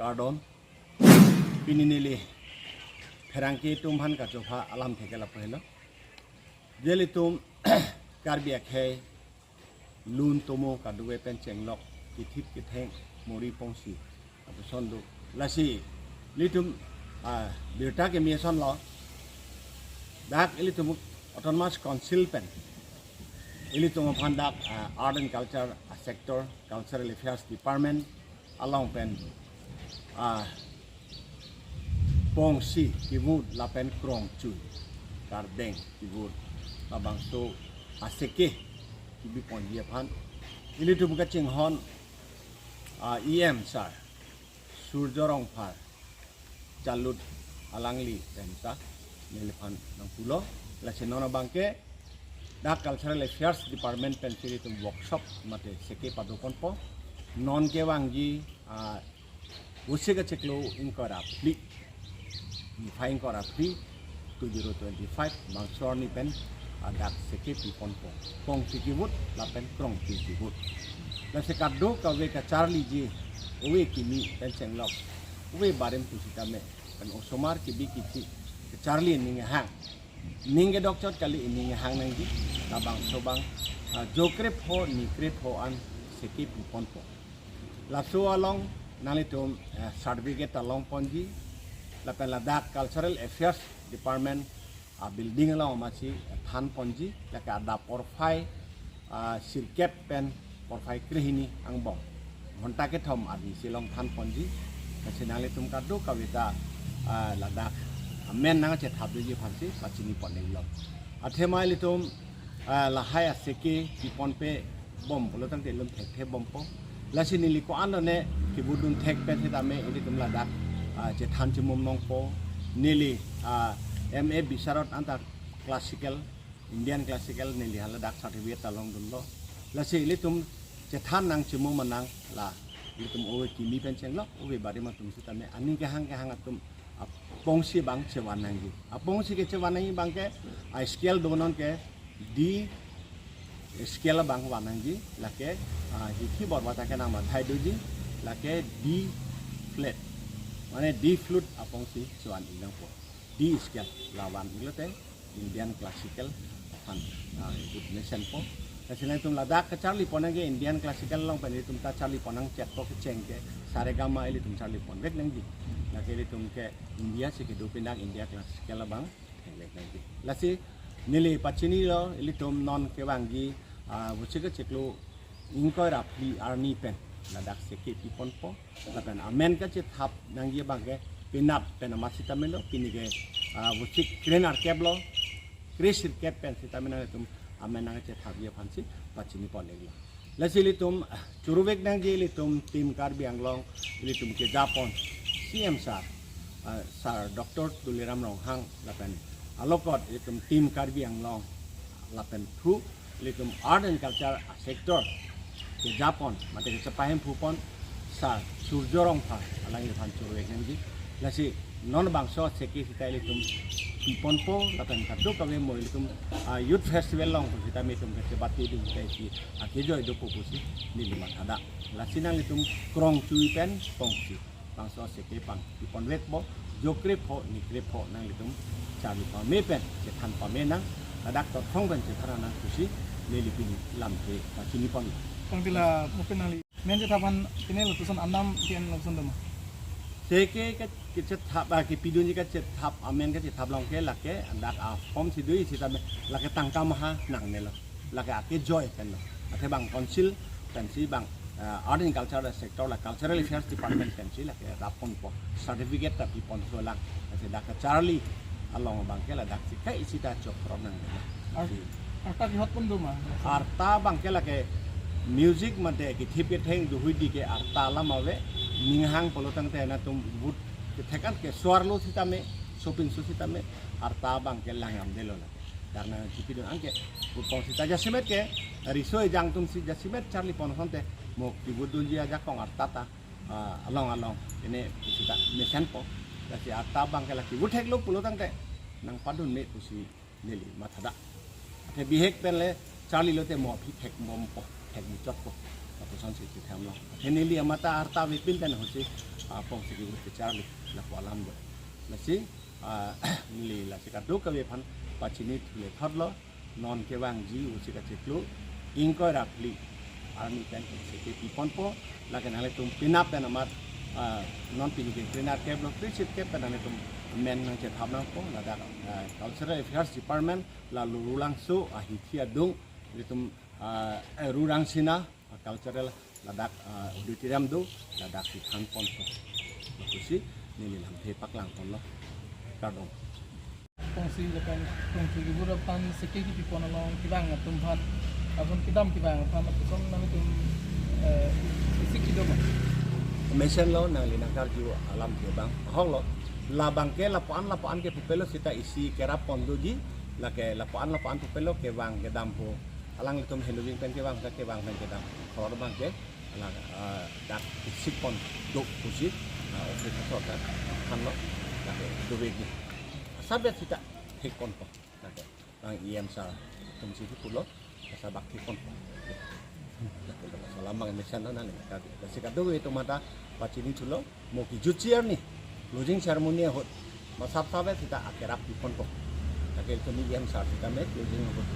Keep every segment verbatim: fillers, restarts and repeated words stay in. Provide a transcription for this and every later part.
Kardom. Pini neli pherangke atum aphan kachopha alam theke lapu helo. Je ilitum Karbi akhei lun tomo kadokave pen chenglok kithip kitheng muri pongsi apuson do. Lasi ilitum, ah, birta keme asonlo. Dak ilitum Autonomous Council pen ilitum aphan dak, ah, Art and Culture, ah, sector, Cultural Affairs Department along pen, ah, pongsi kivut lapen krongchui kardeng kivut labangso aseke kebi ponji aphan ilitum kachinghon, ah, E M sir Surjo Rongphar chalut alangli pen ta neliphan nangpulo. Lasi non abangke dak Cultural Affairs Department pensi ilitum workshop mate seke padoponpo. Non kevangji, ah, Vosik achiklo ingkoi ra phli, niphai ingkoi ra phli, two zero twenty five, bangso arni pen, ah, dak seke piponpo. Pongsi kivut lapen krongchui kivut. Lasi kadokave kacharliji, ove kimi pen chenglok, ove barim pusitame, pen osomar kebi kithi kacharli aning ahang. Ning kedokchot kali, ining ahang nangji, labangso abang, ah, jo krepho ni krepho an seke piponpo. Laso along nanglitum, eh, certificate ta longponji, lapen ladak Cultural Affairs Department, ah, building along amatsi, eh, thanponji, lake adap porphai, ah, sirkep pen porphai krehini angbong ghonta kethom arnisi along thanponji. Lasi nanglitum kadokave ta, ah, ladak amen nangchethapji aphansi pachini ponnelo. Athema ilitum, ah, lahai aseke piponpe bom pulo tangte ilitum thekthe bompo. Lasi neli ko-an lone kivutdun thek pen sitame ilitum ladak, ah, chethan chimum nangpo. Neli, ah, M A Visharad anta classical, Indian classical neli hala dak certificate ta longdunlo. Lasi ilitum chethan nangchimum anang la ilitum ove kimi pen chenglok, ove barim atum sitame aning kehang kehang atum apongsi abang chevan nangji. Apongsi kechevan nangji abangke, ah, scale do non ke D scale abang van nangji, lake, ah, hithi bor bata ke nangmathai doji, lake D flat. Mane D flat apongsi chevan-ik nangpo. D scale la van-iklote Indian classical aphan, ah, good mesenpo. Lasi nangtum ladak kacharli pon nangji Indian classical along pen ilitum ta charli pon nangchetpo, kecheng ke sa re ga ma ilitum charli ponvek nangji. Lake ilitum ke India si kedo pinak India classical abang theklek nangji. Lasi neli pachinilo, ilitum non kevangji, ah, vosik achiklo ingkoi ra phli arni pen ladak seke piponpo. Lapen amen kachethap nangji abangke penap pen amat sitame lo, pini ke, ah, vosik kre-nerkep lo, kre-sirkep pen sitame nanglitum amen nangchethapji aphansi pachini ponnelo. Lasi ilitum, ah, churuvek nangji ilitum Team Karbi Anglong, ilitum kejapon C M sir, ah, Sir Doctor Tuliram Ronghang lapen alokot ilitum Team Karbi Anglong lapen thu ilitum Art and Culture sector kejapon mate kechepahemphupon Sir Surjo Rongphar alangliphan churuvek nangji. Lasi non bangso seke sita ilitum piponpo lapen kadokave mo ilitum, ah, youth festival along sitame itum kachebate dun sita isi akejoi dopo pusi neli mathada. Lasi nanglitum krongchui pen pongsi bangso seke pang piponvekpo, jo krepho ni krepho nanglitum charli pame pen chethan pame nang, ladak tothong pen chethan nang pusi neli pini lamthe pachini pon. Tangte la mo pen nangli amen chethap aphan pine lapuson anam ke-en lapuson doma. Seke ke, kechethap, ah, kepidunji kachethap, amen kachethap along ke lake dak a form si do-ik sitame lake tangka maha nangnelo. Lake akejoi pen lo. Athe bang council pensi bang, eh, Art and Culture sector la Cultural Affairs Department pensi lake raponpo. Certificate ta piponso lang. Athe dak kacharli along abangke ladak si kai isi ta chokro nang. Ar-, arta kihot pon doma. Arta abangke lake music mate kithip ketheng dohuidi ke arta alam ave, ning ahang pulo tangte nangtum but kethekan ke suarlo sitame, sopinso sitame, arta abangke langdamdelo lake. Karna kipidun anke, pupong sita jasemet ke, riso ejang atum si jasemet charli pon asonte, mo kivutdunji ajakong arta ta, ah, along along, ene sita mesenpo, lasi arta abangke la kivut theklo pulo tangte, nangpadunme pusi neli mathada. Athe bihek pen le charlilote mo aphi thek bompo, thek muchotpo, lapuson si chetham lo. Athe neli amat ta arta avepin pen hosi, Apong si kebut kecharli lapu alam do. Lasi, ah, neli lasi kadokave aphan pachini thule thotlo, non kevangji usi kachiklo ingkoi ra phli arni pen seke piponpo, lake nanglitum penap pen amat, ah, non pini ke krenerkep lo, three sixty kep pen nanglitum men nangchethap nangpo, ladak, ah, Cultural Affairs Department, la Lurulangso ahithi adung, ilitum, ah, eh, Rurang Sina, ah, cultural ladak, ah, auditorium do, ladak si thanponpo. Lapusi neli lamthe paklangponlo. Kardom. Kongsi lapen kongsi kebur aphan seke kepipon along kevang atum aphan, aphan kedam kevang aphan lapuson nanglitum, eh, isi kedo ma? Mesenlo, nangli nangkarju alamthe abang ahoklo. Labang ke lapu-an lapu-an ke pupelo seta isi kerap pon doji, lake lapu-an lapu-an pupelo kevang kedampo. Alanglitum Hinduving pen kevang ta kevang pen kedam. Horor abang ke alang, ah, dak isikpon do pusi, ah, office asor ta thanlo, dak dovekji. Asabet seta thekponpo. Dak bang E M sir atum si pulo, asabak thekponpo. Dak lo salam bang mesenlo nangli. Dak si kadokave atum ta pachini thulo. Mo kejutji arni closing ceremony ahut masap sabe seta akerap piponpo. Lake ilitum E M sir seta me closing ahut,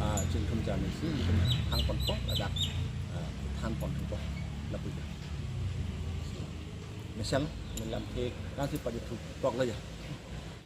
ah, chingthum jarni si ilitum thangponpo, ladak, ah, thanpon thupo. Lapu ke. Mesen, melam ke nasi padi thu tok lo ya.